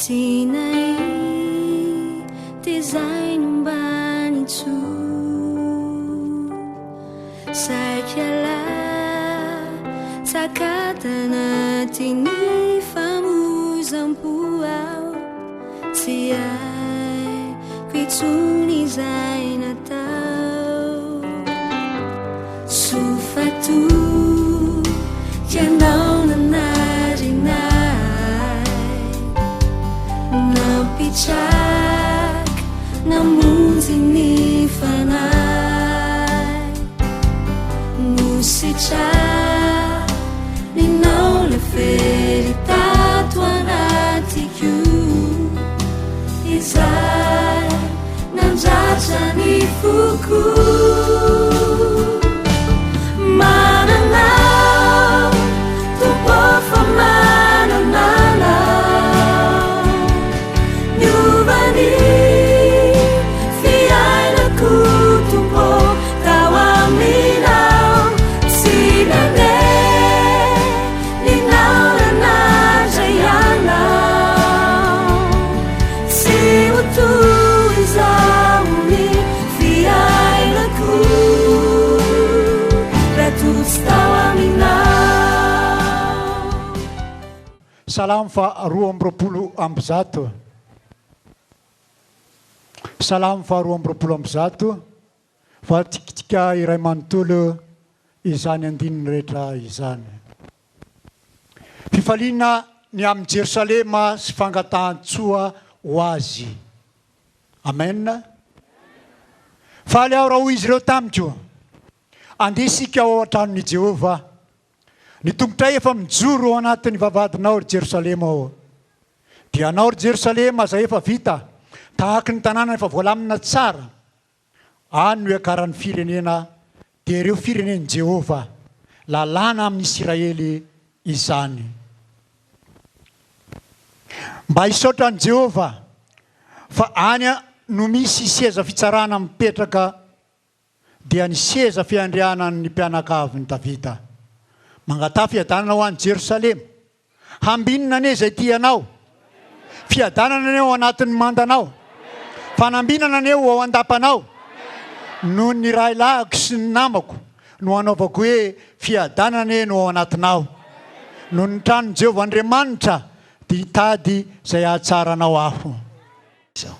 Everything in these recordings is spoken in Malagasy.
Tsy nahita izay nombany intsony. Saika latsaka tanatin'ny famoizam-po aho. Tsy haiko intsony izay natao. Soa fa toky ianao nanarina ahy. Nampitraka, namonjy ny fanahy. Nositraninao ilay fery tato anatiko. Izay nandratra ny foko. Manana aho, Tompo fa manana Anao. Niova ny fiainako, Tompo, tao aminao. Tsy nandeha ny naorana indray Ianao. Tsy ho toy izao ny fiainako raha toa tsy tao aminao. Salamo faha 122. Salamo faha 122. Voatikitika iray manontolo izany andininy rehetra izany. Fifaliana ny amin'i Jerosalema sy fangatahan-tsoa ho azy. Amen. Faly aho raha hoy izy ireo tamiko, Andeha isika ao an-tranon'i Jehovah. Ny tongotray efa mijoro ao anatin'ny vavahadinao, ry Jerosalema ô. Dia anao, ry Jerosalema, izay efa vita, tahaky ny tanàna efa voalamina tsara. Any no iakaran'ny firenena, dia ireo firenen'i Jehovah. Lalàna amin'ny Isiraely izany. Mba hisaotra an'i Jehovah, fa any no misy seza fitsarana mipetraka, dia ny seza fiandrianan'ny mpianakavin'i Davida. Mangataha fiadanana ho an'i Jerosalema. Hambinina anie izay tia anao. Fiadanana anie ao anatin'ny mandanao. Fanambinana anie ho ao an-dapanao. Noho ny rahilahiko sy ny namako no anaovako hoe fiadanana anie no ao anatinao. Noho ny tranon'i Jehovah Andriamanitra dia hitady izay hahatsara anao aho. Izao.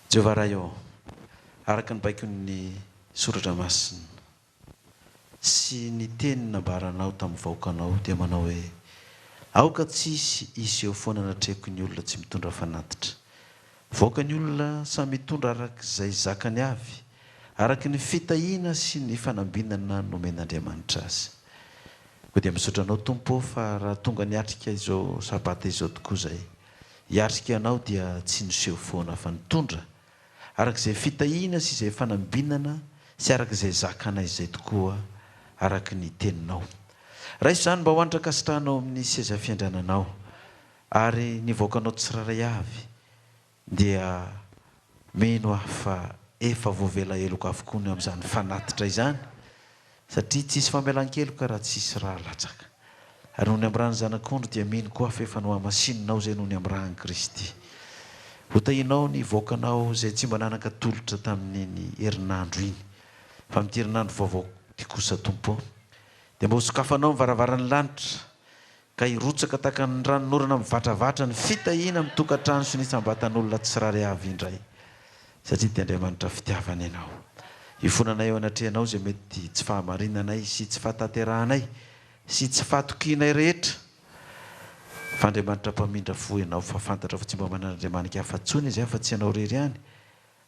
Jehovah Ray ô, araka ny baikon'ny Soratra Masina, sy ny teny nambaranao tamin'ny vahoakanao dia manao hoe, Aoka tsy hisy hiseho foana anatrehako ny olona tsy mitondra fanatitra. Vaoka ny olona samy hitondra araka izay zakany avy, araka ny fitahiana sy ny fanambinana nomen'Andriamanitra azy. Koa dia misaotra Anao Tompo ô fa raha tonga niatrika izao Sabata izao tokoa izahay, hiatrika Anao dia tsy niseho foana fa nitondra araka izay fitahiana sy izay fanambinana sy araka izay zakanay izay tokoa araka ny teninao. Raiso izany mba ho hanitra ankasitrahanao amin'ny seza fiandriananao, ary ny vahoakanao tsirairay avy dia mino aho fa efa voavela heloka avokoa ny amin'izany fanatitra izany, Satria tsisy famelan-keloka raha tsisy ra latsaka. Ary noho ny amin'ny ran'ny Zanak'ondry dia mino koa aho fa efa nohamasininao izay noho ny amin'ny ran'i Kristy. Hotahianao ny vahoakanao izay tsy mba nanan-katolotra tamin'iny herinandro iny. Fa amin'ity herinandro vaovao ity kosa Tompo ô, dia mba hosokafanao ny varavaran'ny lanitra, Ka hirotsaka tahaka ny ranonorana mivatravatra ny fitahiana amin'ny tokantrano sy ny isam-batan'olona tsirairay avy indray, satria dia Andriamanitra fitiavana Ianao. Hifonanay eo anatrehanao izay mety tsy fahamarinanay sy tsy fahatanterahanay sy tsy fahatokianay rehetra, fa Andriamanitra mpamindra fo Ianao, fa fantatrao fa tsy mba manana Andriamanika hafa intsony izahay afa-tsy Ianao irery ihany,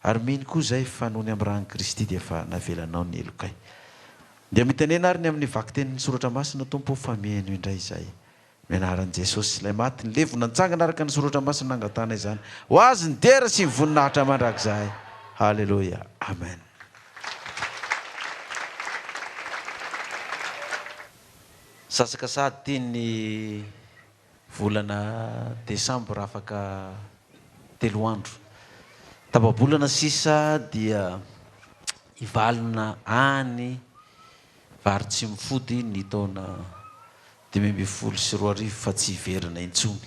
Ary mino koa izay fa noho ny amin'ny ran'i Kristy dia efa navelanao ny helokay. Dia mitenena ary ny amin'ny vakitenin'ny Soratra Masina Tompo ô fa mihaino indray izahay. Amin'ny anaran'i Jesosy, ilay maty, nilevina, nitsangana araka ny Soratra Masina nangatahana izany. Ho Azy ny dera sy ny voninahitra mandrakizay. Haleloia. Amen. Sasaka sahady ity ny Volana desambra afaka telo andro. Tapa-bolana sisa dia hivalona any vary tsy mifody ny taona 2015 fa tsy hiverina intsony.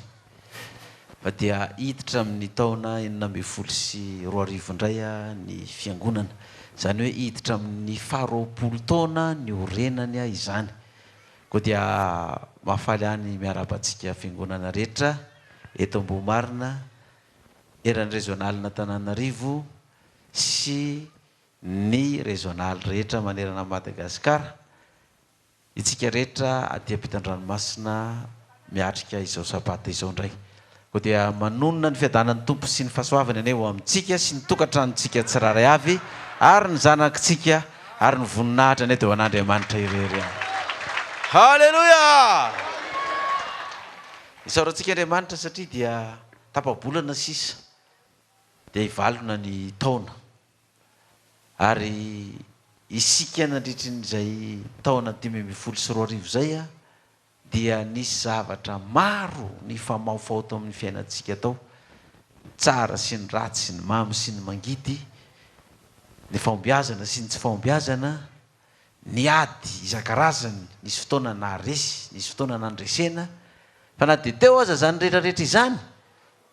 Fa dia hiditra amin'ny taona 2016 indray ny Fiangonana. Izany hoe hiditra amin'ny faharoapolo taona niorenany izany. Koa dia mahafaly ahy ny miarahaba antsika Fiangonana rehetra eto Ambohimarina, eran'ny Rezionalin'Antananarivo sy ny Rezionaly rehetra manerana an'i Madagasikara. Itsika rehetra aty ampitan-dranomasina miatrika izao Sabata izao indray. Koa dia manonona ny fiadanan'ny Tompo sy ny fahasoavany anie ho amintsika sy ny tokantranontsika tsirairay avy ary ny zanakitsika ary ny voninahitra anie dia ho an'Andriamanitra irery ihany. Haleloia! Isaorantsika Andriamanitra satria dia tapa-bolana sisa dia hivalona ny taona. Ary isika nandritry ny izay taona 2015 izay dia nisy zavatra maro nifamahofaho tao amin'ny fiainantsika tao, ny tsara sy ny ratsy, ny mamy sy ny mangidy, ny fahombiazana sy ny tsy fahombiazana, ny ady isan-karazany, nisy fotoana naharesy, nisy fotoana nandresena, fa na dia teo aza izany rehetra rehetra izany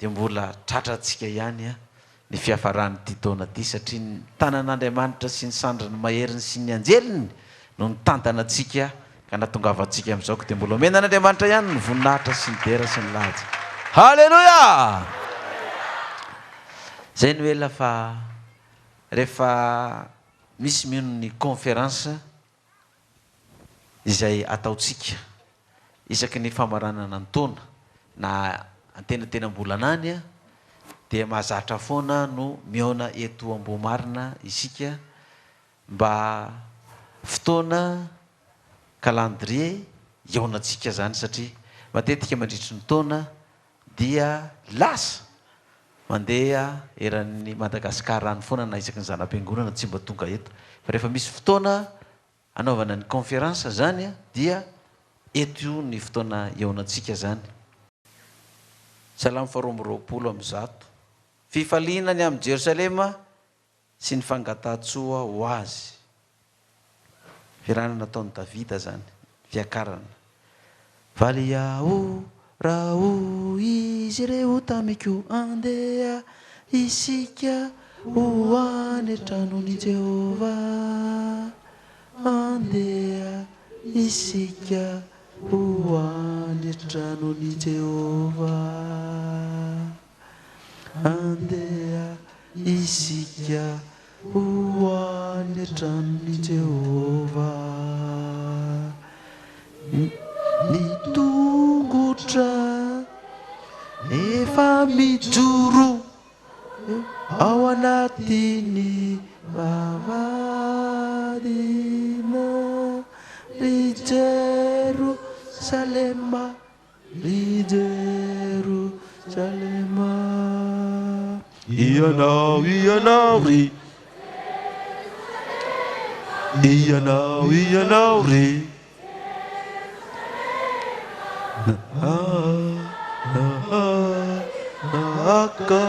dia mbola tratrantsika ihany ny fiafaran'ity taona ity satria ny tanan'Andriamanitra sy ny sandriny maheriny sy ny anjeliny no nitantana antsika ka nahatongavantsika amin'izao ka dia mbola omena an'Andriamanitra ihany ny voninahitra sy ny dera sy ny laza. Haleloia! Izay no ela fa rehefa misy mino ny conférence izay ataontsika isaky ny famaranana ny taona na antenatenam-bolana any dia mahazatra foana no mihaona eto Ambohimarina isika mba fotoana calendrier hihaonantsika izany satria matetika mandritry ny taona dia lasa mandeha eran'ny Madagascar any foana na isaky ny zana-piangonana tsy mba tonga eto fa rehefa misy fotoana anaovana ny conférence zany dia eto io ny fotoana hihaonantsika zany. Salamo faharoa 122. Fifaliana ny amin'i Jerosalema sy ny fangatahan-tsoa ho azy. Fihirana nataon'i Davida izany, fiakarana. Valiaho raha hoy izy ireo tamiko, Andeha isika ho any an-tranon'i Jehovah. Andeha isika ho any an-tranon'i Jehovah. Andeha isika ho any an-tranon'i Jehovah. Ny tongotra efa mijoro ao anatin'ny vavahadina, ry Jerosalema. Ry Jerosalema. Ianao, ianao ry. Ianao, ianao ry. Nahaka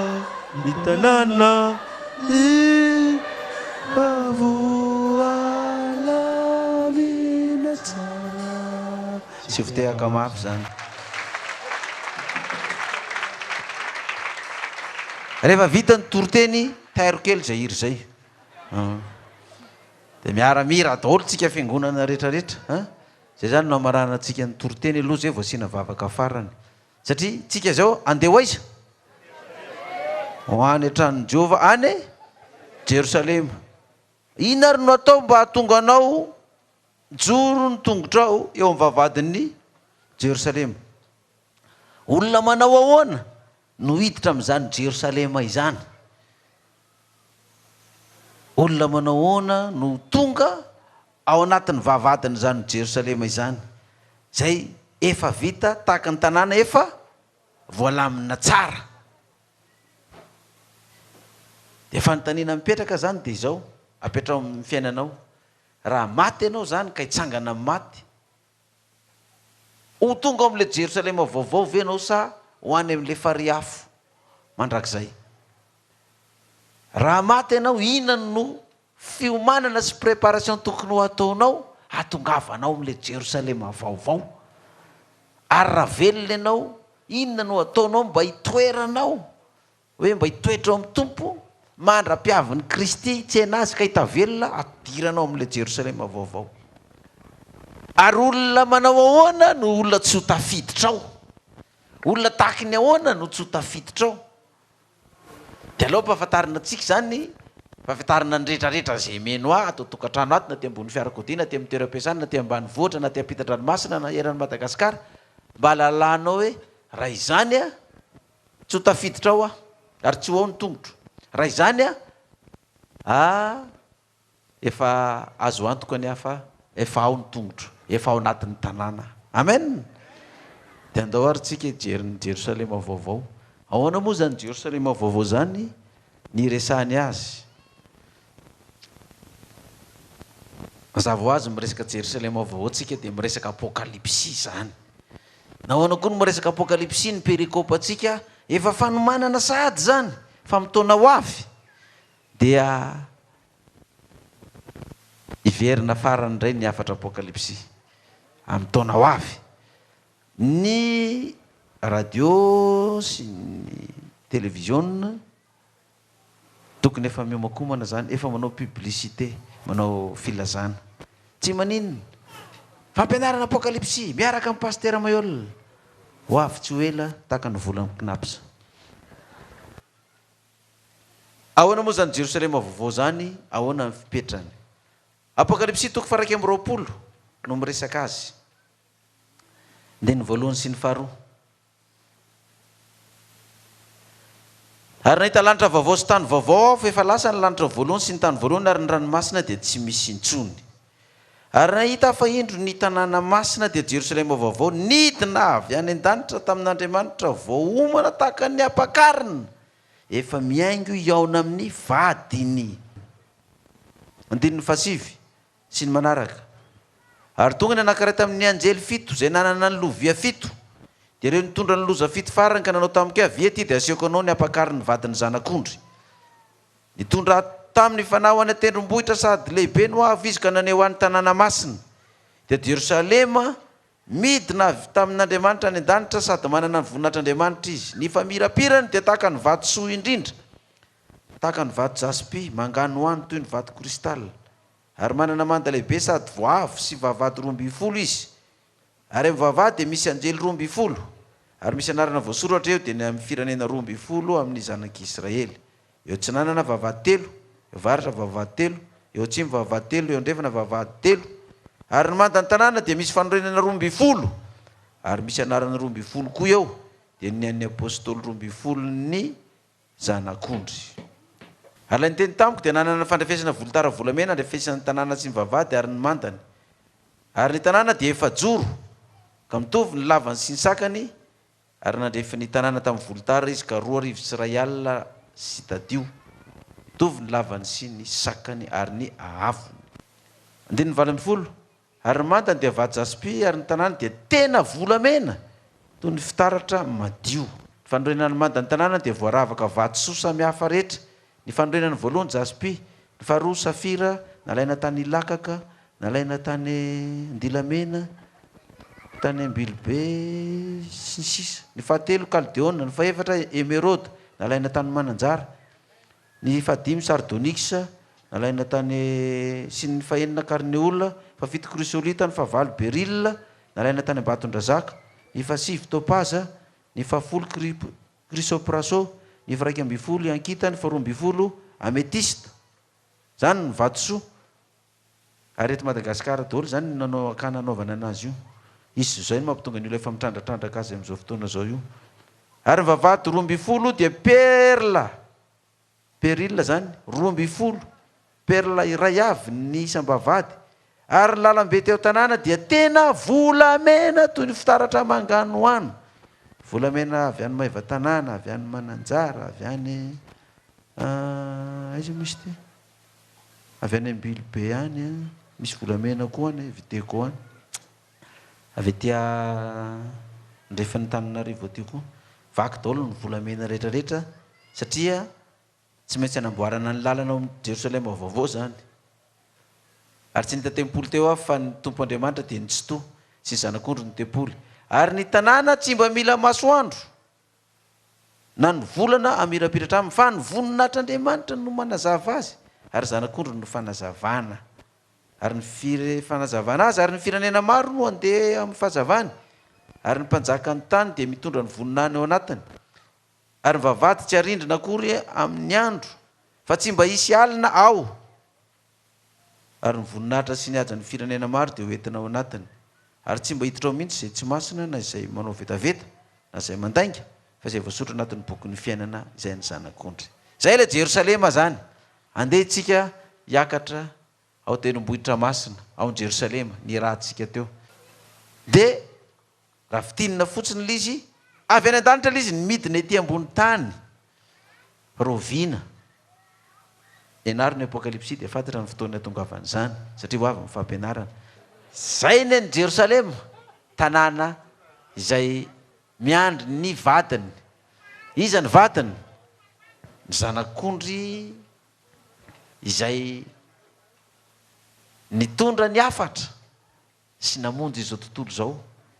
ny tanàna efa voalamina tsara. Tsy fitehaka mafy zany. Rehefa vita ny toriteny, tairo kely zay hira zay. Dia miara-mihira daholo tsika fiangonana rehetra rehetra an. Zay zany no hamaranantsika ny toriteny aloha zay vao asiana vavaka farany. Satria tsika zao andeha ho aiza? Ho any an-tranon'i Jehovah any Jerosalema. Inona ary no atao mba hahatonga anao Mijoro ny tongotrao eo amin'ny vavahadin'i Jerosalema. Olona manao ahoana no hiditra amin'izany Jerosalema izany? Olona manao ahoana no ho tonga ao anatin'ny vavahadin'izany Jerosalema izany, izay efa vita tahaka ny tanàna efa voalamina tsara? Dia fanontaniana mipetraka izany dia izao, apetraho amin'ny fiainanao, Raha maty ianao izany ka hitsangana amin'ny maty, ho tonga ao amin'ilay Jerosalema vaovao ve ianao sa ho any amin'ilay farihy afo mandrakizay? Raha maty ianao, inona no fiomanana sy préparation tokony ho ataonao hahatongavanao amin'ilay Jerosalema vaovao? Ary raha velona ianao, Inona no ataonao mba hitoeranao, hoe mba hitoetra ao amin'ny Tompo, mandra-piavin'i Kristy hitsena azy ka hitavelona hampidirana ao amin'ilay Jerosalema vaovao? Ary olona manao ahoana no olona tsy ho tafiditra ao? Olona tahaky ny ahoana no tsy ho tafiditra ao? Dia aleo ampahafantarina antsika izany, ampahafantarina ny rehetrarehetra izay mino ahy ato an-tokantrano ato, na aty ambony fiarakodia, na aty amin'ny toeram-piasana, na aty ambanivohitra, na aty ampitan-dranomasina, na eran'i Madagasikara, mba hahalalanao hoe raha izany aho, tsy ho tafiditra ao aho, ary tsy ho ao ny tongotro. Raha izany aho, ah, Efa azo antoka ny ahy fa efa ao ny tongotro, efa ao anatin'ny tanàna. Amen! Dia andao ary tsika hijery ny Jerosalema vaovao. Ahoana moa izany Jerosalema vaovao izany ny hiresahany azy? Mazava ho azy miresaka Jerosalema vaovao tsika dia miresaka Apokalypsy izany. Nahoana koa no miresaka Apokalypsy ny perikopantsika? Efa fanomanana sahady izany fa amin'ny taona ho avy Dia hiverina farany indray ny hafatra Apokalypsy amin'ny taona ho avy. Ny radio sy ny televiziona tokony efa miomakomana izany, efa manao publicité, manao filazana. Tsy maninona. Fampianarana Apokalypsy miaraka amin'i Pasitera Maihol. Ho avy tsy ho ela tahaka ny volan'ny Cnaps. Ahoana moa izany Jerosalema vaovao izany, ahoana ny fipetrany? Apokalypsy toko faha 21 no miresaka azy. Andininy voalohany sy ny faharoa. Ary nahita lanitra vaovao sy tany vaovao aho, fa efa lasa ny lanitra voalohany sy ny tany voalohany ary ny ranomasina dia tsy misy intsony. Ary nahita aho fa indro ny tanàna masina dia Jerosalema vaovao nidina avy any an-danitra tamin'Andriamanitra voaomana tahaka ny ampakarina Efa mihaingo hihaona amin'ny vadiny. Andininy fahasivy sy ny manaraka. Ary tonga ny anankiray tamin'ny anjely fito izay nanana ny lovia fito, dia ireo nitondra ny loza fito farany ka nanao tamiko hoe, Avia aty dia asehoko anao ny hampakarin'ny vadin'ny Zanak'ondry. Nitondra ahy tamin'ny fanahy ho any an-tendrombohitra sady lehibe no avo izy ka naneho ahy ny tanàna masina, dia Jerosalema, Midina avy tamin'Andriamanitra any an-danitra sady manana ny voninahitr'Andriamanitra izy. Ny famirapirany dia tahaka ny vato soa indrindra, tahaka ny vato jaspy, manganohano toy ny vato kristal. Ary manana manda lehibe sady voaavo sy vavahady 12 izy. Ary amin'ny vavahady dia misy anjely 12, ary misy anarana voasoratra eo, dia ny amin'ny firenena 12 amin'ny zanak'Israely. Eo atsinanana vavahady telo, eo avaratra vavahady telo, eo atsimo vavahady telo, eo andrefana vavahady telo. Ary ny mandan'ny tanàna dia misy fanorenana 12, ary misy anarana 12 koa eo, dia ny an'ny apostoly roambinifolon'ny Zanak'ondry. Ary ilay niteny tamiko dia nanana fandrefesana volotara volamena handrefesana ny tanàna sy ny vavahady ary ny mandany. Ary ny tanàna dia efa-joro, ka mitovy ny lavany sy ny sakany, Ary nandrefy ny tanàna tamin'ny volotara izy, ka 120 sy tadio, mitovy ny lavany sy ny sakany ary ny haavony. Andininy 18, Ary ny mantany dia vato jaspy, ary ny tanàny dia tena volamena, toy ny fitaratra madio. Ny fanorenana ny mandan'ny tanàna dia voaravaka vatosoa samihafa rehetra, ny fanorenana voalohany jaspy, ny faharoa safira, nalaina tany Ilakaka, Nalaina tany Andilamena, tany Ambilobe, sy ny sisa. Ny fahatelo Kaldeona, ny fahefatra Emeraude, nalaina tany Mananjara, ny fahadimy Sardonyx, nalaina tany, sy ny fahenina Karneola, fahafito Chrysolite, ny fahavalo Beryl, nalaina tany Ambatondrazaka, ny fahasivy Topaza, ny fahafolo Chrysopraso, ny faha-11 Ankita, ny faha-12 Amethyste. Izany ny vatosoa. Ary eto Madagascar daholo izany no nanao akana hanaovana anazy io. Izy izay no mampitonga ny olona efa mitrandratrandraka azy amin'izao fotoana izao io. Ary ny vavahady 12 dia perla, peril izany, 12, perla iray avy ny isam-bavahady. Ary ny lalambe teo an-tanàna dia tena volamena toy ny fitaratra manganohano. Volamena avy any Maevatanàna, avy any Mananjara, avy any aiza moa izy ity? Avy any Ambilobe any an, misy volamena koa any Videco any. Avy aty andrefan'Antananarivo aty koa. Vaky daholo ny volamena rehetra rehetra satria tsy maintsy anamboarana ny lalana ao amin'ny Jerosalema vaovao izany. Ary tsy nita tempoly teo aho fa ny Tompo Andriamanitra dia ny Tsitoha sy ny Zanak'ondry no tempoly. Ary ny tanàna tsy mba mila masoandro na ny volana hamirapiratra aminy, fa ny voninahitr'Andriamanitra no manazava azy, ary Zanak'ondry no fanazavana. Ary ny fire fanazavana azy, ary ny firenena maro no handeha amin'ny fahazavany, ary ny mpanjakan'ny tany dia mitondra ny voninahiny ao anatiny. Ary ny vavahady tsy harindrina akory amin'ny andro, fa tsy mba hisy alina ao. Ary ny voninahitra sy ny hajan'ny firenena maro dia ho entina ao anatiny. Ary tsy mba hiditra ao mihitsy izay tsy masina na izay manao vetaveta, na izay mandainga, fa izay voasoratra anatin'ny bokin'ny fiainana izay an'ny Zanak'ondry. Izay ilay Jerosalema izany. Andeha isika hiakatra ao tendrombohitra masina, ao Jerosalema, niarahantsika teo. Dia raha fintinina fotsiny ilay izy, avy any an-danitra ilay izy, midina ety ambony tany. Rahoviana? Ianaro ny Apokalypsy dia fantatra ny fotoana ihatongavan'izany, satria ho avy ny fampianarana. Izay ny an'i Jerosalema, tanàna izay miandry ny vadiny. Iza ny vadiny? Ny Zanak'ondry izay nitondra ny hafatra sy namonjy izao tontolo izao,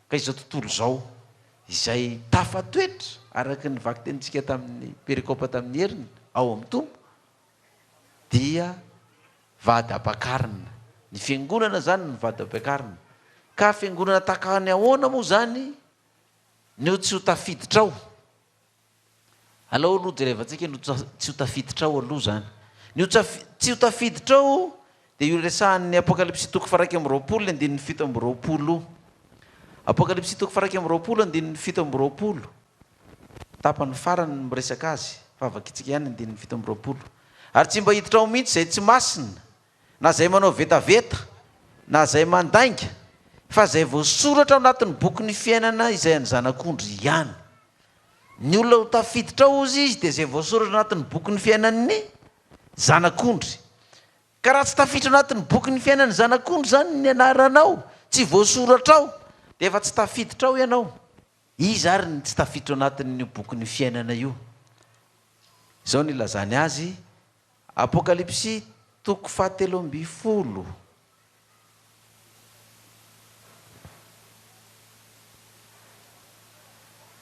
ka izao tontolo izao izay tafatoetra araka ny vakitenintsika tamin'ny perikopa tamin'ny heriny ao amin'ny Tompo dia vady ampakarina. Ny fiangonana izany no vady ampiakarina. Ka fiangonana tahaka ny ahoana moa izany no tsy ho tafiditra ao? Alao aloha jerevantsika ny tsy ho tafiditra ao aloha izany. Ny ho tsy ho tafiditra ao dia io resahan'ny Apokalypsy toko faha-21 ny andininy 27 io. Apokalypsy toko faha-21 andininy 27. Tapany farany no miresaka azy, fa vakintsika ihany ny andininy 27. Ary tsy mba hiditra ao mihitsy izay tsy masina, na izay manao vetaveta, na izay mandainga, fa izay voasoratra ao anatin'ny bokin'ny fiainana izay an'ny Zanak'ondry ihany. Ny olona ho tafiditra ao, hozy izy, dia izay voasoratra anatin'ny bokin'ny fiainan'ny Zanak'ondry. Ka raha tsy tafiditra anatin'ny bokin'ny fiainan'ny Zanak'ondry izany ny anaranao, tsy voasoratra ao, dia efa tsy tafiditra ao ianao. Iza ary ny tsy tafiditra ao anatin'io bokin'ny fiainana io? Izao no ilazany azy, Apokalypsy toko fahatelo ambinifolo.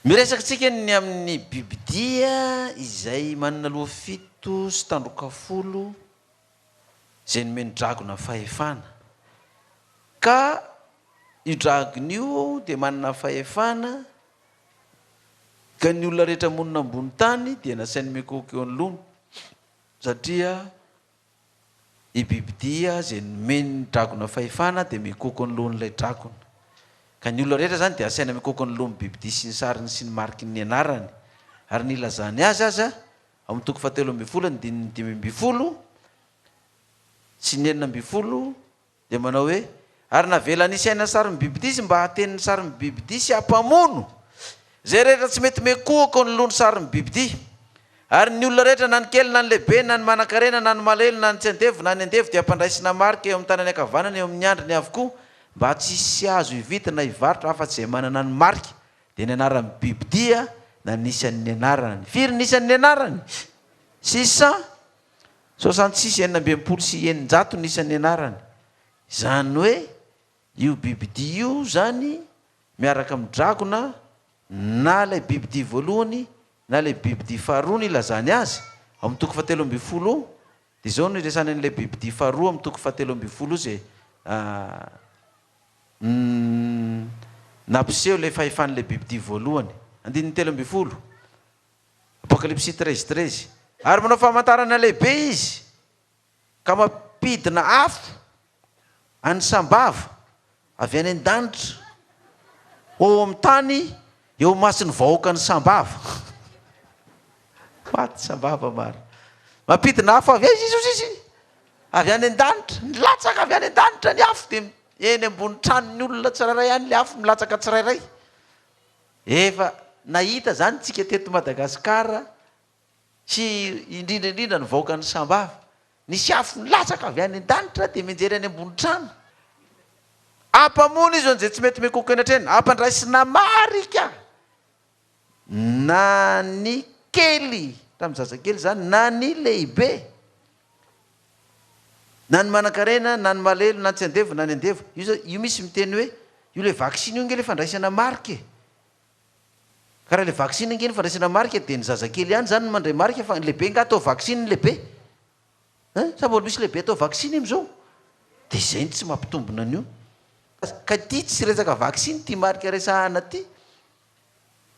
Miresaka isika ny amin'ny bibidia izay manana loha fito sy tandroka folo izay nomen'ny dragona fahefana. Ka io dragona io dia manana fahefana ka ny olona rehetra monina ambony tany dia nasainy mikohoka eo anoloany satria I bibidia izay nomen'ny dragona fahefana dia mikoko ny lohan'ilay dragona. Ka ny olona rehetra izany dia asaina mikoko ny lohan'ny bibidia sy ny sariny sy ny mariky ny anarany. Ary ny ilazany azy aza, ao amin'ny toko fahatelo ambinifolo andininy 15 sy ny 16, Dia manao hoe, Ary navelany hisaina sarin'ny bibidia izy mba hahateny ny sarin'ny bibidia sy hampamono izay rehetra tsy mety mikohaka ny loha ny sarin'ny bibidia. Ary ny olona rehetra, na ny kely na ny lehibe, na ny manankarena na ny malahelo, na ny tsy andevo na ny andevo, dia hampandraisina marika eo amin'ny tanany ankavanana eo amin'ny andriny avokoa, mba tsy hisy azo hividy na hivarotra afa-tsy izay manana ny marika, dia ny anaran'ny bibidia na ny isan'ny anarany. Firy ny isan'ny anarany? 666 666 ny isan'ny anarany. Izany hoe io bibidia io izany miaraka amin'ny dragona na ilay bibidia voalohany na ilay bibidia faharoa no ilazany azy ao amin'ny toko fahatelo ambinifolo io. Dia izao no iresahany an'ilay bibidia faharoa amin'ny toko fahatelo ambinifolo io izay nampiseho ilay fahefan'ilay bibidia voalohany. Andininy 13. Apokalypsy 13 13. Ary manao famantarana lehibe izy, ka mampidina afo any sambava avy any an-danitra ho ao amin'ny tany eo imason'ny vahoakan'ny sambava. Maty sambava marina. Mampidina afo avy aiza izy hozy izy? Avy any an-danitra. Nilatsaka avy any an-danitra ny afo dia eny ambony tranon'ny olona tsirairay any ilay afo milatsaka tsirairay. Efa nahita zany tsika teto Madagascar sy indrindra indrindra ny vahoakan'i Sambava. Nisy afo nilatsaka avy any an-danitra dia mianjera any ambony trano. Ampamono izy an'izay tsy mety mikokoka eny an-trena. Ampandraisina marika na ny kely tamin'ny zazakely izany na ny lehibe. Na ny manankarena, na ny malahelo, na ny tsy andevo, na ny andevo. Io zao, io misy miteny hoe, Io ilay vaksiny io ange ilay fandraisana marika e! Ka raha ilay vaksiny ange ny fandraisana marika dia ny zazakely ihany izany no mandray marika fa ny lehibe angaha atao vaksiny ny lehibe? Hein? Sa mbola misy lehibe atao vaksiny amin'izao? Dia izay no tsy mampitombina an'io. Ka ity tsy resaka vaksiny ity marika resahana ity.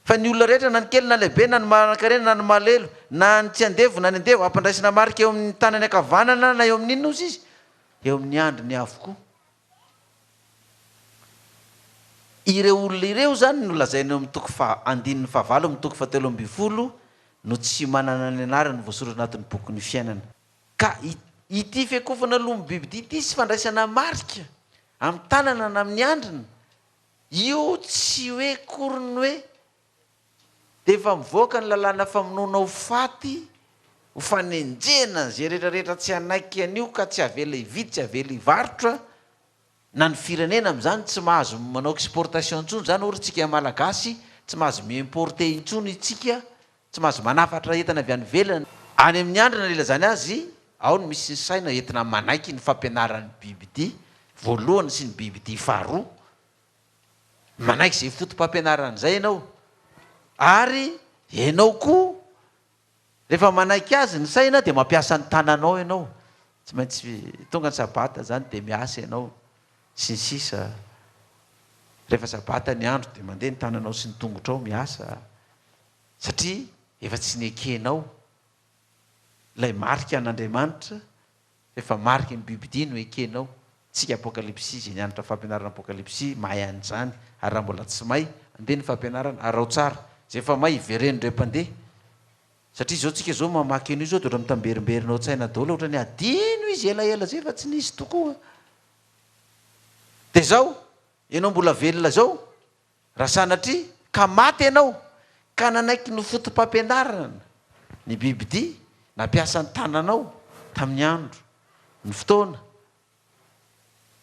Fa ny olona rehetra na ny kely na lehibe na ny manan-karena na ny malelo na ny tsy andevo na ny andevo ampandraisina marika eo amin'ny tanany ankavanana na eo amin'ny inona ozy izy? Eo amin'ny andriny avokoa. Ireo olona ireo izany no lazaina eo amin'ny toko faha, andininy fahavalo amin'ny toko fahatelo ambinifolo no tsy manana ny anarany voasoratra anatin'ny bokin'ny fiainana. Ka ity fiakofana lohan'ny bibidia ity sy fandraisana marika amin'ny tanana na amin'ny andrina io tsy hoe akory ny hoe dia efa mivoaka ny lalàna famonoana ho faty ho fanenjehana izay rehetra rehetra tsy hanaiky an'io ka tsy avela hividy tsy avela hivarotra na ny firenena amin'izany tsy mahazo manao exportation intsony izany ory tsika malagasy tsy mahazo mi-importer intsony itsika tsy mahazo manafatra entana avy any ivelany. Any amin'ny andrina no ilazany azy, ao no misy ny saina entina manaiky ny fampianaran'ny bibidia voalohany sy ny bibidia faharoa. Manaiky izay foto-pampianarana izay ianao. Ary ianao koa, rehefa manaiky azy ny saina dia mampiasa ny tananao ianao. Tsy maintsy tonga ny sabata izany dia miasa ianao, sy ny sisa. Rehefa sabata ny andro dia mandeha ny tananao sy ny tongotrao miasa. Satria efa tsy nekenao ilay marika an'Andriamanitra Rehefa mariky ny bibidia no ekenao, tsika apokalypsy izay nianatra fampianarana apokalypsy mahay an'izany, ary raha mbola tsy mahay, andeha ny fampianarana, araho tsara, izay efa mahay ivereno indray mpandeha, satria izao tsika izao mamaky an'io izao dia ohatra mitamberimberina ao an-tsaina daholo, ohatra ny adino izy elaela izay fa tsy nisy tokoa. Dia izao, ianao mbola velona izao, Raha sanatria ka maty ianao ka nanaiky ny foto-pampianarana ny bibidia nampiasa ny tananao tamin'ny andro, ny fotoana,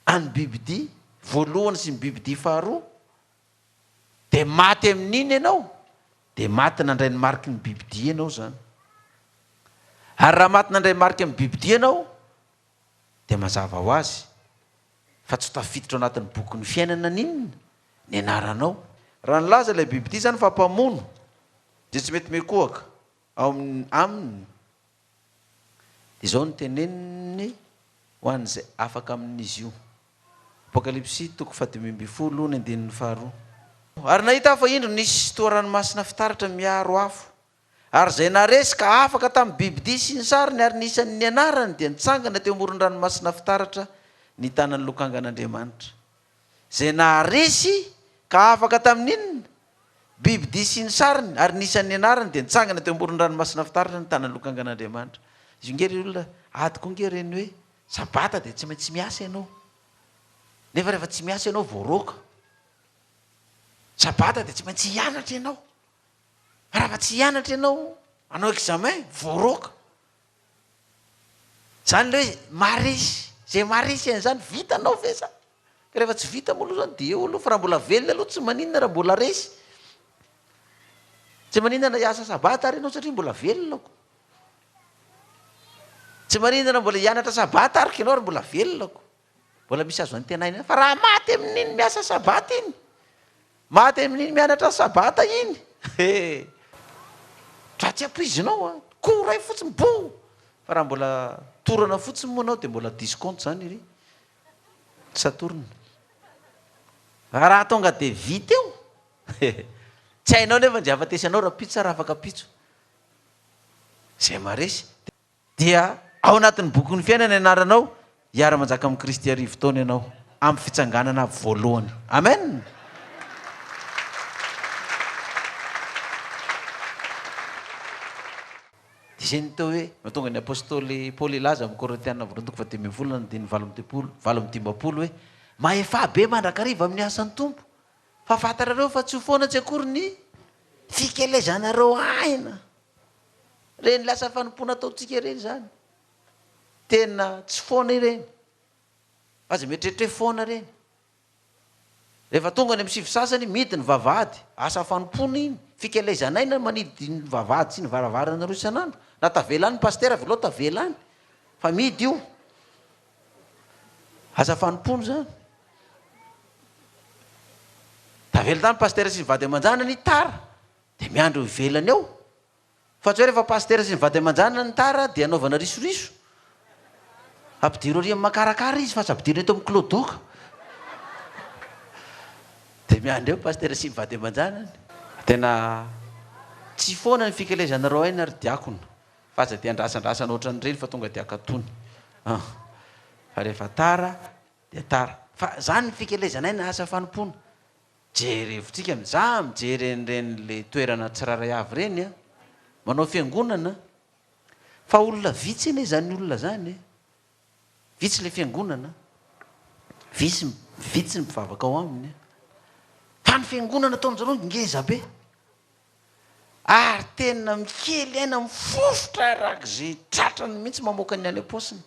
an'ny bibidia voalohany sy ny bibidia faharoa, dia maty amin'iny ianao, dia maty nandray ny mariky ny bibidia ianao izany. Ary raha maty nandray marika ny bibidia ianao, dia mazava ho azy fa tsy ho tafiditra ao anatin'ny bokin'ny fiainana n'inona ny anaranao. Raha nilaza ilay bibidia izany fa mpamono izay tsy mety mikohaka ao aminy dia izao no teneniny ho an'izay afaka amin'izy io. Apokalypsy toko fahadimy ambinifolo ny andininy faharoa. Ary nahita aho fa indro nisy toa ranomasina fitaratra miharo afo Ary izay naharesy ka afaka tamin'ny bibidia sy ny sariny ary ny isan'ny ny anarany dia nitsangana teo amoron-dranomasina fitaratra nitana ny lokangan'Andriamanitra. Izay naharesy ka afaka tamin'ny inona? Bibidia sy ny sariny ary ny isan'ny anarany dia nitsangana teo amoron-dranomasina fitaratra nitana ny lokangan'Andriamanitra. Izy io nge ry olona, ady koa nge ireny hoe sabata dia tsy maintsy miasa ianao. Nefa rehefa tsy miasa ianao voaroaka. Sabata dia tsy maintsy hianatra ianao. Fa raha tsy hianatra ianao hanao examen, voaroaka. Zany le hoe maharesy, zay maharesy an'izany vitanao ve zany? Ka rehefa tsy vita moa aloha zany dia eo aloha fa raha mbola velona aloha tsy maninona raha mbola resy. Tsy maninona na hiasa sabata ary ianao satria mbola velona ko. Tsy maninona raha mbola hianatra sabata ary ianao ary mbola velona ko. Mbola misy azo antenaina ihany fa raha maty amin'iny miasa sabata iny, Maty amin'iny mianatra sabata iny he! Dratsy ampoizinao an! Ko ray fotsiny bo! Fa raha mbola torana fotsiny moa anao dia mbola diso compte zany ry Saturne. Fa raha tonga dia vita eo he! Tsy hainao nefa izay hahafatesanao rahampitso sa rahafakampitso. Izay maharesy. Dia ao anatin'ny bokin'ny fiainana ny anaranao, hiara-manjaka amin'i Kristy arivotaona ianao, amin'ny fitsanganana voalohany. Amen! Dia izay no atao hoe, mahatonga ny apostoly Paoly hilaza amin'ny Korintiana voalohany toko fahadimy ambinifolo andininy 38, 58 hoe, Mahefà be mandrakariva amin'ny asan'ny Tompo, fa fantatrareo fa tsy ho foana tsy akory ny fikelezanareo aina. Ireny lasa fanompoana ataontsika ireny izany, tena tsy foana ireny. Aza mieritreritra hoe foana ireny. Rehefa tonga any amin'ny sivy sasany, mihidy ny vavahady. Asa fanompoana iny. Fikelezan'aina ny manidy ny vavahady sy ny varavaranareo isan'andro. Na tavela any ny pasitera, avelao tavela any. Fa mihidy io. Asa fanompoana izany. Tavela tany pasitera sy ny vady aman-janany tara dia miandry eo ivelany eo. Fa tsy hoe rehefa pasitera sy ny vady aman-janany tara dia anaovana risoriso. Ampidiro ary amin'ny makarakara izy fa aza ampidirina eto amin'ny clodoka. Dia miandry eo pasitera sy ny vady aman-janany. Tena tsy foana ny fikelezanareo aina ry diakona fa aza dia andrasandrasana ohatran'ireny fa tonga dia akatony an! Fa rehefa tara dia tara. Fa zany ny fikelezana aina asa fanompoana. Jerevintsika, za mijery an'ireny le toerana tsirairay avy ireny an! Manao fiangonana fa olona vitsy anie zany olona zany e! Vitsy le fiangonana, vitsy vitsy ny mpivavaka ao aminy fa ny fiangonana ataonjareo ngeza be ary tena mikely aina mifofotra arak'izay tratrany mihitsy mamoaka ny any am-paosiny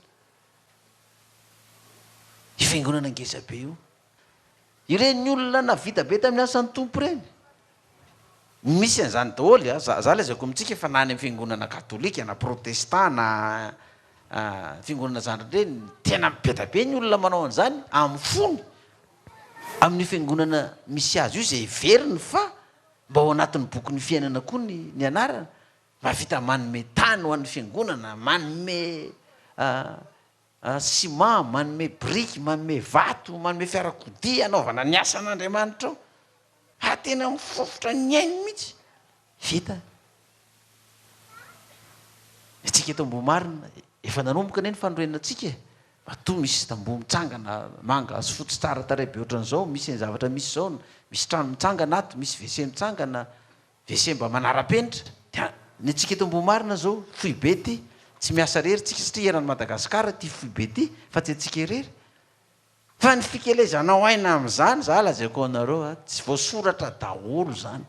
io fiangonana ngeza be io. Ireny olona navita be tamin'ny asan'ny Tompo ireny. Misy an'izany daholo a! Za, za lazaiko amintsika fa na any amin'ny fiangonana katolika na protestant na fiangonana zandriny ireny, tena be dia be ny olona manao an'izany amin'ny fony, amin'io fiangonana misy azy io izay heveriny fa mba ao anatin'ny bokin'ny fiainana koa ny ny anarany. Mahavita manome tany ho an'ny fiangonana, manome ciment, manome biriky, manome vato, manome fiarakodia hanaovana ny asan'Andriamanitra ao. Fa tena mifofotra ny ainy mihitsy. Vita. Isika eto Ambohimarina, efa nanomboka anie ny fanorenantsika e. Matoa misy tamboho mitsangana manga sy fotsy tsara tarehy be ohatran'izao, misy ny zavatra misy izao, misy trano mitsangana ato, misy WC mitsangana, WC mba manara-penitra. Dia ny antsika eto Ambohimarina zao, foibe ity, tsy miasa irery tsika satria eran'i Madagasikara ity foibe ity fa tsy antsika irery. Fa ny fikelezanao aina amin'izany, za lazaiko anareo a, tsy voasoratra daholo izany.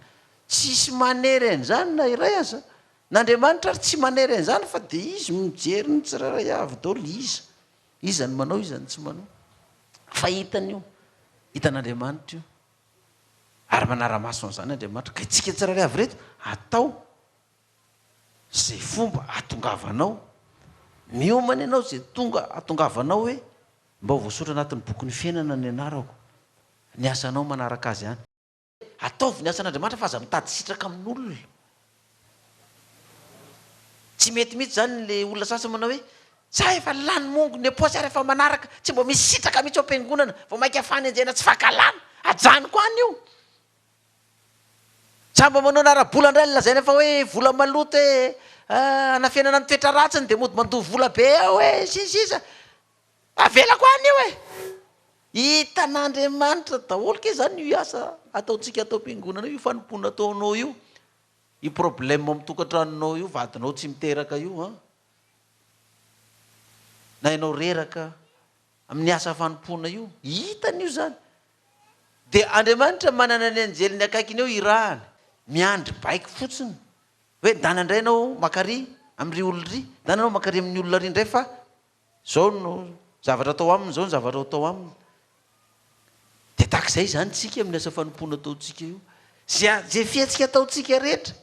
Tsisy manery an'izany na iray aza. N'Andriamanitra ary tsy manery an'izany fa dia Izy mijery ny tsirairay avy daholo, iza, iza no manao, iza no tsy manao. Fa hitany io, hitan'Andriamanitra io. Ary manara-maso an'izany Andriamanitra. Ka isika tsirairay avy ireto, atao izay fomba hahatongavanao. Miomana ianao izay tonga hahatongavanao hoe mba ho voasoratra anatin'ny bokin'ny fiainana ny anarako. Ny asanao manaraka azy ihany. Ataovy ny asan'Andriamanitra fa aza mitady sitraka amin'olona. Tsy mety mihitsy izany le olona sasany manao hoe za efa lany mongo ny am-paosy ary efa manaraka, tsy mba misy sitraka mihitsy ao am-piangonana, vao mainka fanenjehana tsy fankahalana, ajanoko any io. Za mba manao ara-bola indray lazaina fa hoe vola maloto e, anafenana ny toetra ratsiny dia mody mandoa vola be ao e, sy ny sisa. Avelako any io e! Hitan'Andriamanitra daholo kay zany io asa ataontsika ato am-piangonana io, io fanompoana ataonao io. Io problème ao amin'ny tokantranonao io, vadinao tsy miteraka io an! Na ianao reraka amin'ny asa fanompoana io, hitany io izany. Dia Andriamanitra manana ny anjeliny akaikiny eo irahany, miandry baiko fotsiny hoe ndana indray ianao makary amin'ry olona ry, ndana ianao makary amin'ny olona ry indray fa Zao no zavatra atao aminy, zao no zavatra atao aminy. Dia tahaka izay izany tsika amin'ny asa fanompoana ataontsika io. Izay izay fihetsika ataontsika rehetra.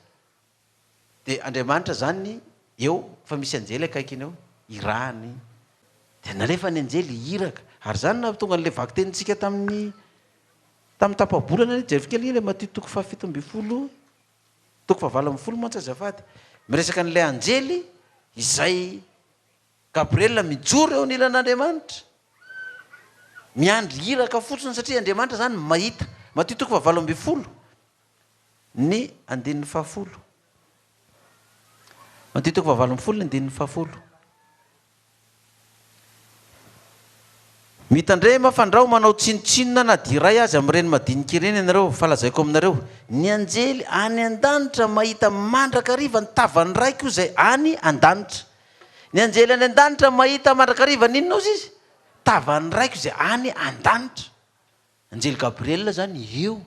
Dia Andriamanitra izany eo fa misy anjely akaikiny eo, irahany. Dia nalefa ny anjely hiraka. Ary izany nahatonga an'ilay vakitenintsika tamin'ny tamin'ny tapa-bolana, jereo kely ilay Matio toko faha-17. Toko faha-18 mantsy azafady. Miresaka an'ilay anjely izay Gabriela mijoro eo anilan'Andriamanitra, miandry iraka fotsiny satria Andriamanitra izany mahita. Matio toko fahavalo ambinifolo, ny andininy fahafolo. Matio toko fahavalo ambinifolo, ny andininy fahafolo. Mitandrema fandrao manao tsinontsinona na dia iray aza amin'ireny madinika ireny ianareo, fa lazaiko aminareo, ny anjely any an-danitra mahita mandrakariva ny tavan'ny Raiko izay any an-danitra. Ny anjely any an-danitra mahita mandrakariva ny inona ozy izy? Tavan'ny Raiko izay any an-danitra. Anjely Gabriela izany eo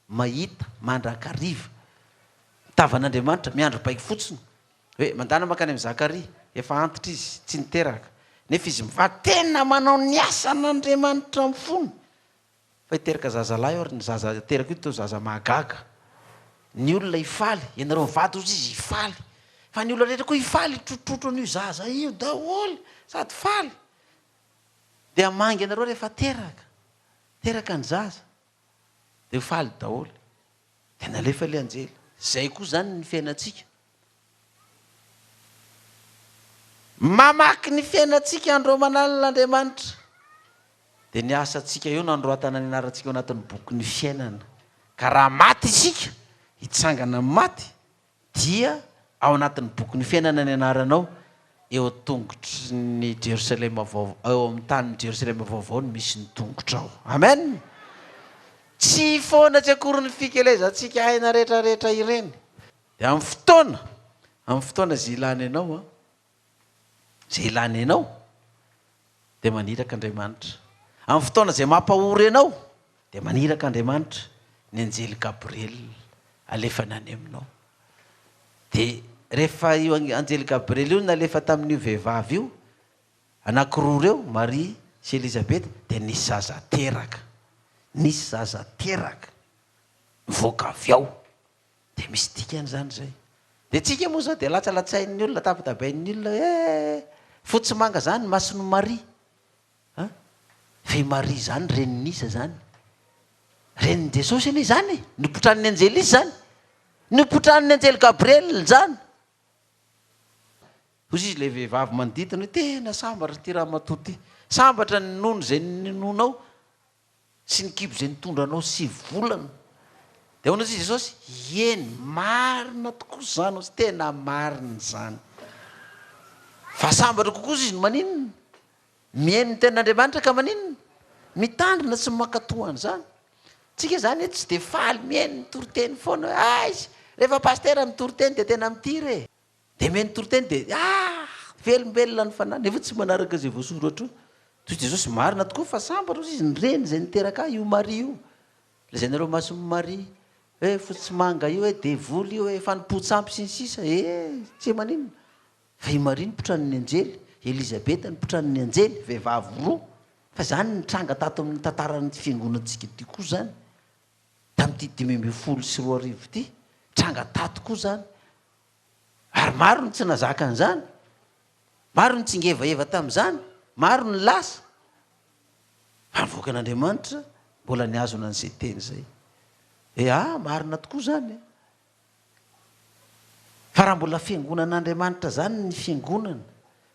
mahita mandrakariva ny tavan'Andriamanitra, miandry baiko fotsiny hoe mandana mankany amin'i Zakaria, efa antitra izy, tsy niteraka, nefa izy mivady tena manao ny asan'Andriamanitra amin'ny fony, fa hiteraka zazalahy eo ary ny zaza ateraka io toa zaza mahagaga, ny olona hifaly, ianareo mivady hozy izy hifaly, fa ny olona rehetra koa hifaly hitrotrotro an'io zaza io daholo, sady faly, dia hamangy anareo rehefa teraka, teraka ny zaza. Dia ho faly daholo. Dia nalefa ilay anjely. Izay koa izany ny fiainantsika. Mamaky ny fiainantsika andro aman'alina Andriamanitra. Dia ny asantsika eo no anoratana ny anarantsika ao anatin'ny bokin'ny fiainana. Ka raha maty isika, hitsangana amin'ny maty, dia ao anatin'ny bokin'ny fiainana ny anaranao, eo an-tongotry ny Jerosalema vaovao, eo amin'ny tanin'i Jerosalema vaovao no misy ny tongotrao. Amen! Tsy foana tsy akory ny fikelezantsika aina rehetrarehetra ireny. Dia amin'ny fotoana, amin'ny fotoana izay ilany anao an, izay ilany anao, dia maniraka Andriamanitra. Amin'ny fotoana izay mampahory anao, dia maniraka Andriamanitra ny anjely Gabriel alefany any aminao. Dia rehefa io anjely Gabriel io nalefa tamin'io vehivavy io, anankiroa ireo, Maria sy Elizabeta, dia nisy zaza teraka. Nisy zaza teraka nivoaka avy ao. Dia misy dikany izany izay. Dia tsika moa izao dia latsalatsain'ny olona, tabatabain'ny olona hoe eh, fotsy manga izany ny mason'i Maria. An? Fa i Maria izany renin'iza izany? Renin'i Jesosy anie izany e! Nipotran'ny anjely iza izany? Nipotran'ny anjely Gabriel izany. Hoy izy ilay vehivavy manodidina hoe tena sambatra ity ramatoa ity. Sambatra ny nono izay ninoanao. Sy ny kibo izay nitondra anao 9 volana. Dia ahoana hozy Jesosy? Eny, marina tokoa izany hozy, tena marina izany. Fa sambatra kokoa hozy izy no maninona? Mihaino ny tenin'Andriamanitra ka maninona? Mitandrina sy mankatò an'izany. Tsika izany eto tsy dia faly mihaino ny toriteny foana hoe aiza, rehefa pasitera mitoriteny dia tena mitiry e. Dia mihaino toriteny dia ah! Velombelona ny fanahy nefa tsy manaraka izay voasoratra eo. Toy Jesosy marina tokoa fa sambatra hozy izy ny reny izay niteraka ahy io Maria io. Lazainareo mason'i Maria hoe fotsy manga io hoe devoly io hoe fanompoan-tsampy sy ny sisa eh! Tsy maninona. Fa i Maria nipotran'ny anjely, Elizabeta nipotran'ny anjely, vehivavy roa. Fa izany nitranga tato amin'ny tantaran'ity fiangonantsika ity koa izany. Tamin'ity 2015 ity. Tranga tato koa izany. Ary maro ny tsy nazaka an'izany, maro ny tsy ngevaheva tamin'izany, maro ny lasa. Fa ny vahoakan'Andriamanitra mbola nihazona an'izay teny izay. Hoe ah, marina tokoa izany e. Fa raha mbola fiangonan'Andriamanitra izany ny fiangonana,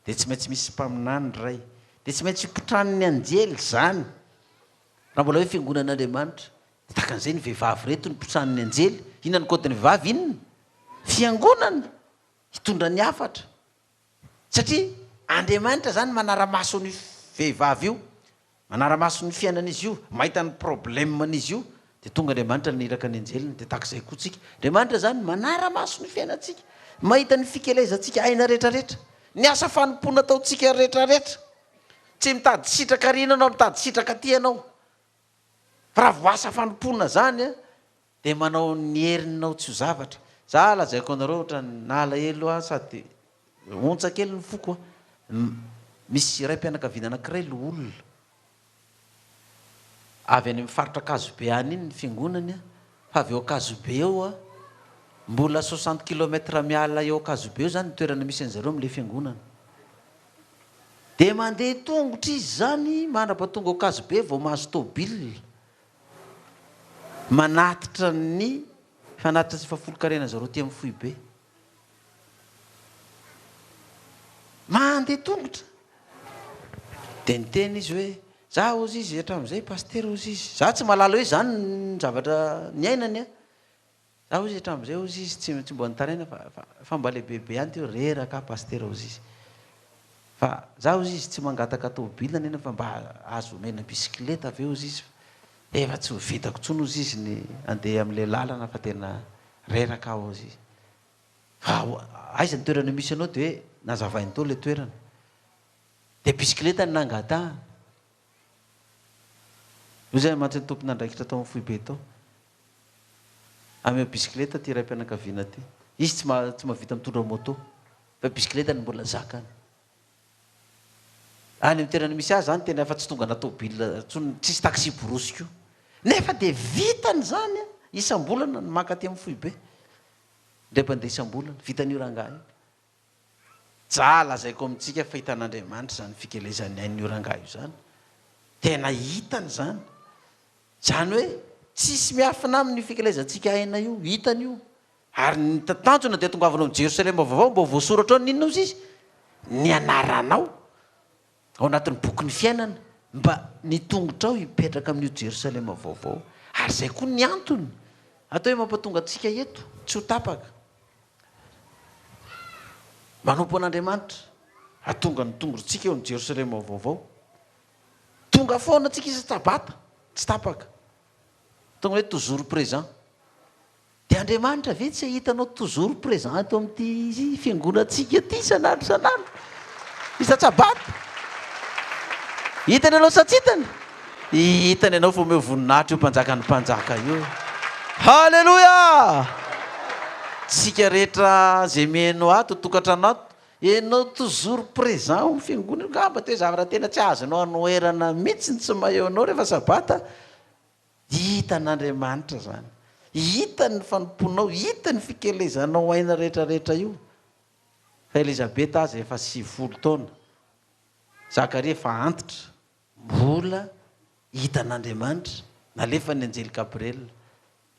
dia tsy maintsy misy mpaminany iray. Dia tsy maintsy hipotrahan'ny anjely izany. Raha mbola hoe fiangonan'Andriamanitra. Dia tahaka an'izay ny vehivavy ireto nipotsahan'ny anjely. Inona ny kaodin'ny vehivavy? Inona? Fiangonana! Hitondra ny hafatra. Satria Andriamanitra izany manara-maso an'io vehivavy io, manara-maso ny fiainan'izy io, mahita ny problème-n'izy io, dia tonga Andriamanitra naniraka ny anjeliny, dia tahaka izay koa tsika. Andriamanitra izany manara-maso ny fiainantsika, mahita ny fikelezantsika aina rehetrarehetra, ny asa fanompoana ataontsika rehetrarehetra. Tsy mitady sitraka ary ianao, mitady sitraka aty ianao. Fa raha vao asa fanompoana zany an, dia manao ny herinao tsy ho zavatra. Za lazaiko anareo ohatran'ny nalahelo aho sady ontsa kely ny foko an, misy raim-pianakaviana anankiray loholona, avy any amin'ny faritra Ankazobe any iny ny fiangonany an, fa avy eo Ankazobe eo an, mbola soixante kilomètre miala eo Ankazobe eo zany ny toerana misy an'zareo amin'ilay fiangonana. Dia mandeha tongotra izy izany mandrapatonga ao Ankazobe vao mahazo tôbila manatitra ny fanatitra sy fahafolonkarena zareo aty amin'ny foibe. Mandeha tongotra. Dia niteny izy hoe, za hozy izy hatramin'izay pasitera hozy izy, za tsy mahalala hoe izany ny zavatra niainany an! Za hozy hatramin'izay hozy izy tsy tsy mba nitaraina fa fa fa mba lehibebe ihany teo reraka aho pasitera hozy izy. Fa za hozy izy tsy mangataka tôbila nena fa mba azo omena bisikileta ve hozy izy fa efa tsy ho vitako intsony hozy izy ny andeha amin'ilay lalana fa tena reraka aho hozy izy. Fa aiza ny toerana misy anao dia hoe nazavainy teo ilay toerana. Dia bisikileta no nangatahana. Hoy izay mantsy ny tompon'andraikitra tao amin'ny foibe tao. Ameo bisikileta ity raim-pianakaviana ity. Izy tsy maha tsy mahavita mitondra moto fa bisikileta no mbola zakany. Any amin'ny toerana misy azy izany tena efa tsy tongana tôbila intsony, tsisy taxi-brousse koa. Nefa dia vitany izany an! Isam-bolana ny maka aty amin'ny foibe. Indray mpandeha isam-bolana. Vitan'io rangahy io. Za lazaiko amintsika fa hitan'Andriamanitra izany fikelezan'ny ain'io rangahy io izany. Tena hitany izany. Izany hoe. Tsisy miafina aminy io fikelezantsika aina io, hitany io. Ary ny tanjona dia tongavana ao Jerosalema vaovao mba ho voasoratra ao ny inona ozy izy? Ny anaranao ao anatin'ny bokin'ny fiainana mba ny tongotrao hipetraka amin'io Jerosalema vaovao. Ary izay koa ny antony atao hoe mampatonga antsika eto tsy ho tapaka. Manompo an'Andriamanitra hahatonga ny tongotritsika eo amin'ny Jerosalema vaovao. Tonga foana tsika isa-tsabata, tsy tapaka. Tonga hoe toujours présent. Dia Andriamanitra ve tsy hahita anao toujours présent eto amin'ity fiangonantsika ity isan'andro isan'andro? Isa-tsabata? Hitany ianao sa tsy hitany? Hitany ianao fa omeo voninahitra io mpanjakan'ny mpanjaka io. Haleloia! Tsika rehetra izay mihaino ato, tokantrano ato, Enao toujours présent ao amin'ny fiangonana io ngamba te zavatra tena tsy azonao anoherana mihitsy ny tsy maha eo anao rehefa sabata, hitan'Andriamanitra zany, hitany ny fanompoanao, hitany ny fikelezanao aina rehetra rehetra io, fa Elizabeta aza efa 90 taona, Zakaria efa antitra, mbola hitan'Andriamanitra, nalefan'ny anjely Gabriela,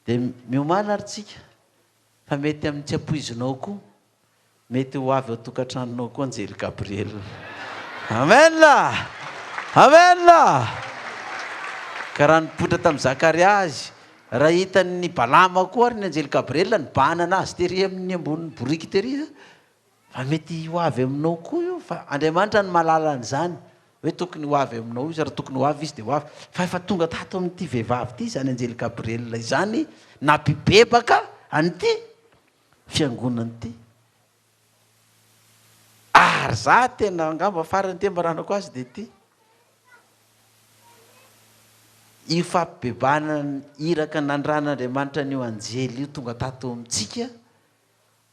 dia miomàna ary tsika fa mety amin'ny tsy ampoizinao koa Mety ho avy ao tokantranonao koa Anjely Gabriel. Amen! Amen! Ka raha nipoitra tamin'i Zakaria izy, raha hitan'i Balama koa ary ny Anjely Gabriel nibahanana azy tery amin'ny ambonin'ny boriky tery, fa mety ho avy aminao koa io, fa Andriamanitra no mahalala an'izany, hoe tokony ho avy aminao izy, raha tokony ho avy izy dia ho avy. Fa efa tonga tato amin'ity vehivavy ity izany Anjely Gabriel izany, nampibebaka an'ity fiangonana ity ary za tena angamba farany ity ambaranako azy dia ity io fampibebahana iraka nandran'Andriamanitra an'io anjely io tonga tato amintsika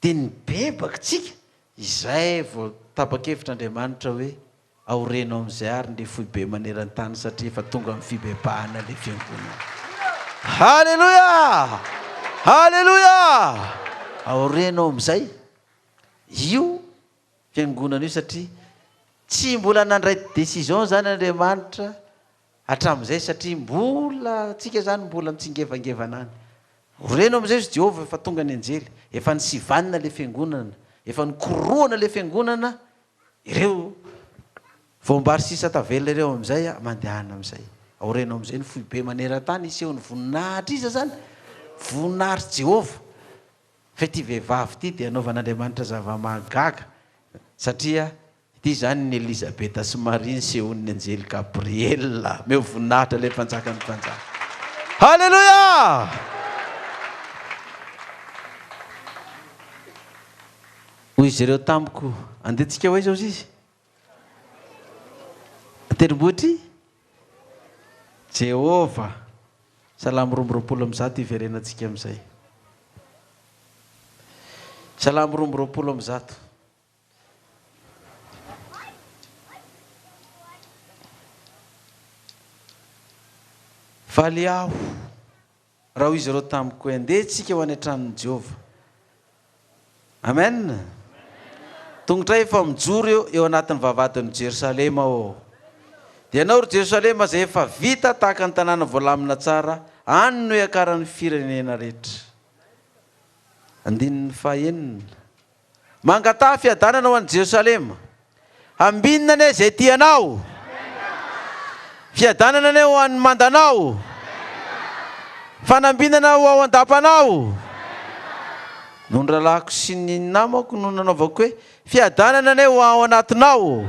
dia nibebaka tsika izay vao tapa-kevitra Andriamanitra hoe Aoreno amin'izay ary ny foibe maneran-tany satria efa tonga amin'ny fibebahana ilay fiangonana. Haleloia! Haleloia! Aoreno amin'izay io fiangonana io satria tsy mbola nandray décision izany Andriamanitra hatramin'izay satria mbola tsika izany mbola mitsingevangevana any. Aoreno amin'izay izy Jehovah efa tonga ny anjely, efa nisivanina ilay fiangonana, efa nokorohana ilay fiangonana Ireo voambary sisa tavela ireo amin'izay a, mandehana amin'izay. Aoreno amin'izay ny foibe maneran-tany hiseho ny voninahitr'iza izany? Voninahitr'i Jehovah. Fa ity vehivavy ity dia anaovan'Andriamanitra zava-mahagaga, satria ity izany ny Elizabeta sy Maria nisehoan'ny anjely Gabriela. Omeo voninahitra ilay Mpanjakan'ny mpanjaka. Haleloia! Hoy izy ireo tamiko, Andeha tsika ho aiza hozy izy? An-tendrombohitr'i Jehovah. Salamo 122 hiverenantsika amin'izay. Salamo 122. Faly aho. Raha hoy izy ireo tamiko hoe, Andeha isika ho any an-tranon'i Jehovah. Amen! Tongotray efa mijoro eo, eo anatin'ny vavahadin'i Jerosalema ô. Dia ianao, ry Jerosalema, izay efa vita tahaka ny tanàna voalamina tsara, any no hiakaran'ny firenena rehetra. Andininy fahenina. Mangataha fiadanana ho an'i Jerosalema. Hambinina anie izay tia anao. Fiadanana anie ho an'ny mandanao. Fanambinana ho ao an-dapanao. Noho ny rahalahiko sy ny namako no nanaovako hoe, Fiadanana anie ho ao anatinao.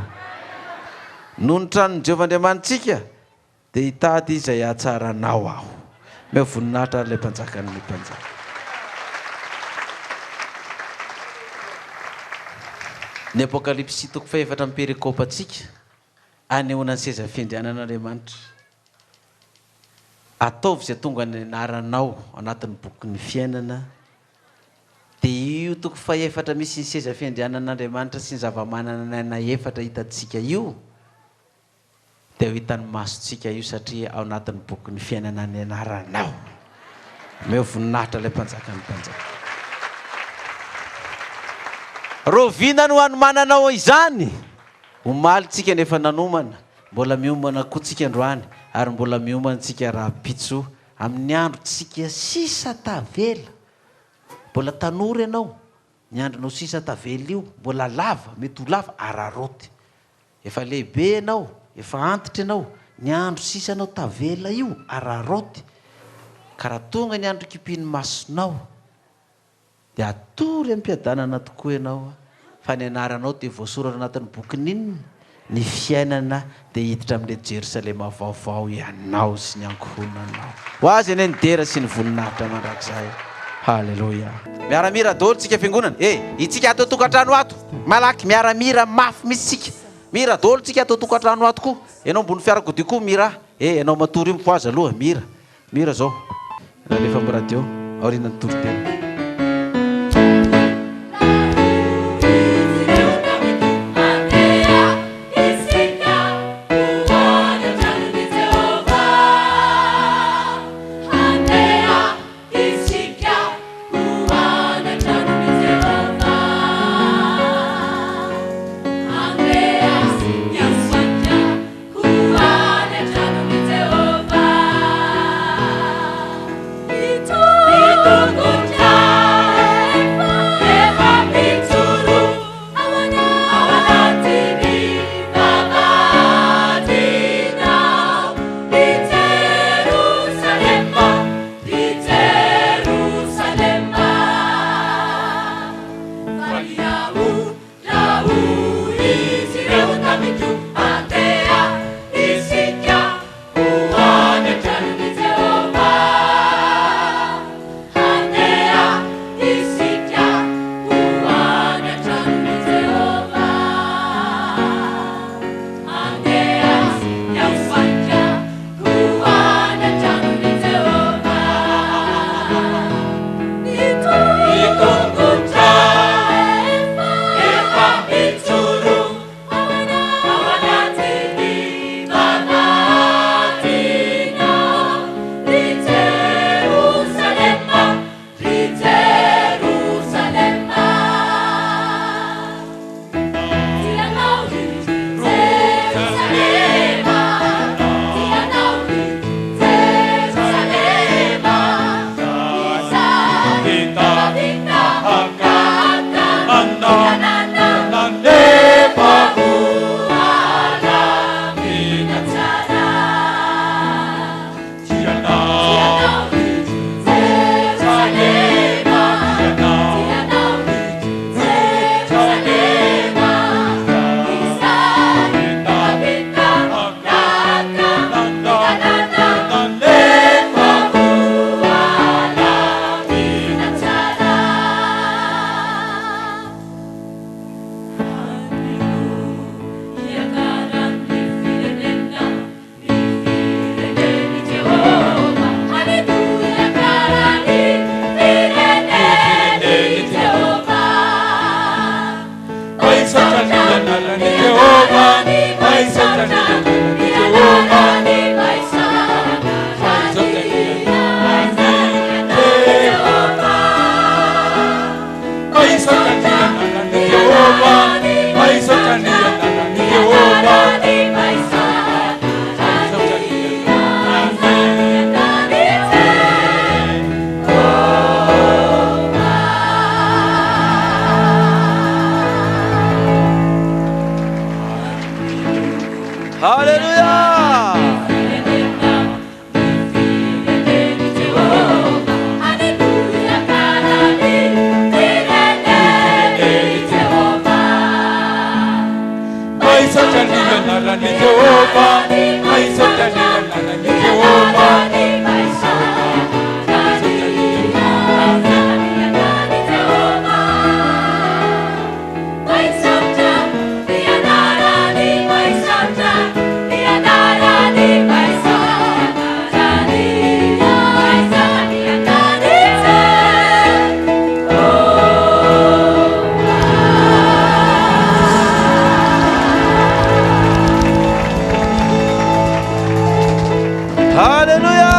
Noho ny tranon'i Jehovah Andriamanitsika. Dia hitady izay hahatsara anao aho. Omeo voninahitra ary ilay Mpanjakan'ny mpanjaka. Ny Apokalypsy toko fahefatra amin'ny perikopantsika, anehoana ny seza fiandrianan'Andriamanitra. Ataovy izay tonga ny anaranao anatin'ny bokin'ny fiainana. Dia io toko fahefatra misy ny seza fiandrianan'Andriamanitra sy ny zava-manan'aina efatra hitantsika io, Dia ho hitan'ny masontsika io satria ao anatin'ny bokin'ny fiainana ny anaranao. Omeo voninahitra ilay Mpanjakan'ny mpanjaka. Rahoviana no hanomananao izany? Omaly tsika no efa nanomana, mbola miomana koa tsika androany ary mbola miomana tsika rahampitso. Amin'ny androntsika sisa tavela, mbola tanora ianao, ny andronao sisa tavela io mbola lava, mety ho lava, araraoty. Efa lehibe ianao, efa antitra ianao, ny andro sisanao tavela io, araraoty. Ka raha tonga ny andro ikipian'ny masonao, Dia hatory amim-piadanana tokoa ianao, fa ny anaranao dia voasoratra anatin'ny bokin'inona? Ny fiainana, dia hiditra amin'ilay Jerosalema vaovao ianao sy ny ankohonanao. Ho Azy anie ny dera sy ny voninahitra mandrakizay. Haleloia. Miara-mira daholo tsika fiangonana e! Itsika ato an-tokantrano ato, malaky miara-mira mafy mihitsy tsika. Mira daholo tsika ato an-tokantrano ato koa. Ianao ambony fiarakodia koa mira e! Ianao matory io mifohaza aloha, mira. Mira zao nalefa am radio aorianan'ny toriteny. Ho any an-tranon'i Jehovah. Ny tongotra efa mijoro ao anatin'ny vavahadinao. I Jerosalema, i Jerosalema. Falia ho Raha hoy izy ireo tamiko, Andeha isika ho any an-tranon'i Jehovah. Handeha isika ho any an-tranon'i Jehovah. Handeha isika ho any an-tranon'i Jehovah. Ny tongotra efa mijoro ao anatin'ny vavahadinao, ry Jerosalema, ry Jerosalema. Tianao ry Jerosalema, tianao ry Jerosalema, izay tafita haka ny tanàna efa voalamina tsara. Tianao ry Jerosalema, tianao ry Jerosalema, izay tafita haka ny tanàna efa voalamina tsara. Haleloia, firenena. Ny firenen'i Jehovah, haleloia, hiakaran'ny firenen'i Jehovah. Mba hisaotra ny anaran'i Jehovah, mba hisaotra ny anaran'i Jehovah, mba hisaotra ny anaran'i Jehovah. Mba hisaotra ny anaran'i Jehovah, mba hisaotra ny anaran'i Jehovah. Haleloia! Haleloia!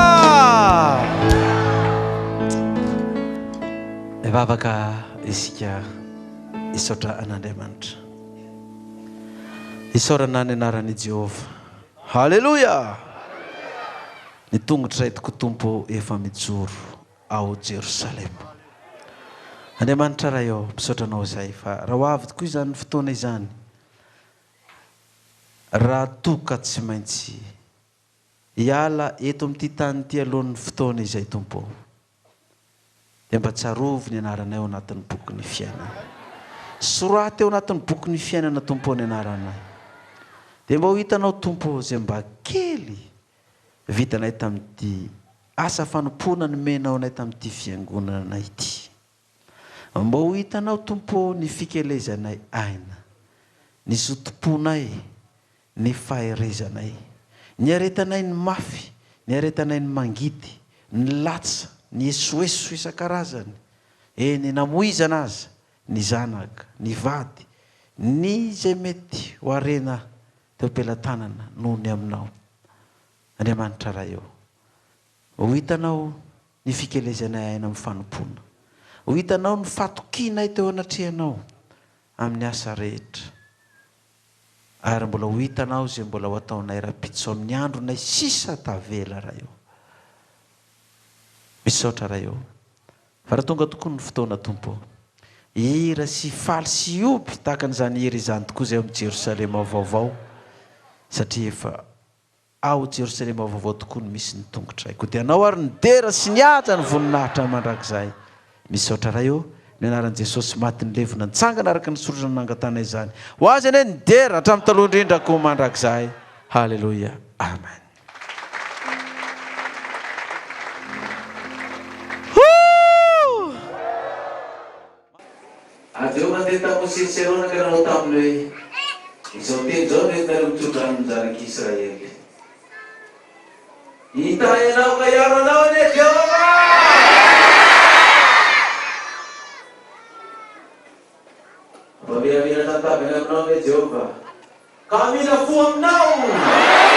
Mivavaka isika. Hisaotra an'Andriamanitra. Isaorana ny anaran'i Jehovah. Haleloia! Ny tongotray tokoa Tompo ô efa mijoro ao Jerosalema. Andriamanitra Ray ô, misaotra Anao izahay fa raha ho avy tokoa izany fotoana izany, raha toa ka tsy maintsy hiala eto amin'ity tany ity alohan'ny fotoana izay Tompo ô, Dia mba tsarovy ny anaranay ao anatin'ny bokin'ny fiainana. Soraty ao anatin'ny bokin'ny fiainana Tompo ô ny anaranay. Dia mba ho hitanao Tompo ô izay mba kely vitanay tamin'ity asa fanompoana nomenao anay tamin'ity fiangonana ity. Mba ho hitanao Tompo ô ny fikelezanay aina, ny zotom-ponay, ny faherezanay. Niaretanay ny mafy, niaretanay ny mangidy, ny latsa, ny esoeso isan-karazany, eny namoizana aza ny zanaka, ny vady, ny izay mety ho harena teo am-pelatanana noho ny aminao. Andriamanitra Ray ô, ho hitanao ny fikelezanay aina amin'ny fanompoana. Ho hitanao ny fatokianay teo anatrehanao amin'ny asa rehetra. Ary mbola ho hitanao izay mbola ho ataonay rapitso amin'ny andronay sisa tavela Ray ô. Misaotra Ray ô. Fa raha tonga tokoa ny fotoana Tompo ô. Hihira sy hifaly sy hihoby tahaka an'izany hira izany tokoa izay ao amin'ny Jerosalema vaovao satria efa Ao Jerosalema vaovao tokoa no misy ny tongotray. Koa dia Anao ary ny dera sy ny haja ny voninahitra mandrakizay. Misaotra Ray ô, ny anaran'i Jesosy maty nilevina nitsangana araka ny soratra nangatanay izany. Ho Azy anie ny dera hatramin'ny taloha indrindra koa mandrakizay. Haleloia. Amen. Hoo! Ary Jehovah niteny tamin'i Mosesy sy Arona ka nanao taminy hoe, Izao teny izao no entinareo mitso-drano ny zanak'i Israely. Hitahy anao ka hiaro anao anie Jehovah! Hampamirapiratra ny tavany aminao anie Jehovah, ka hamindra fo aminao!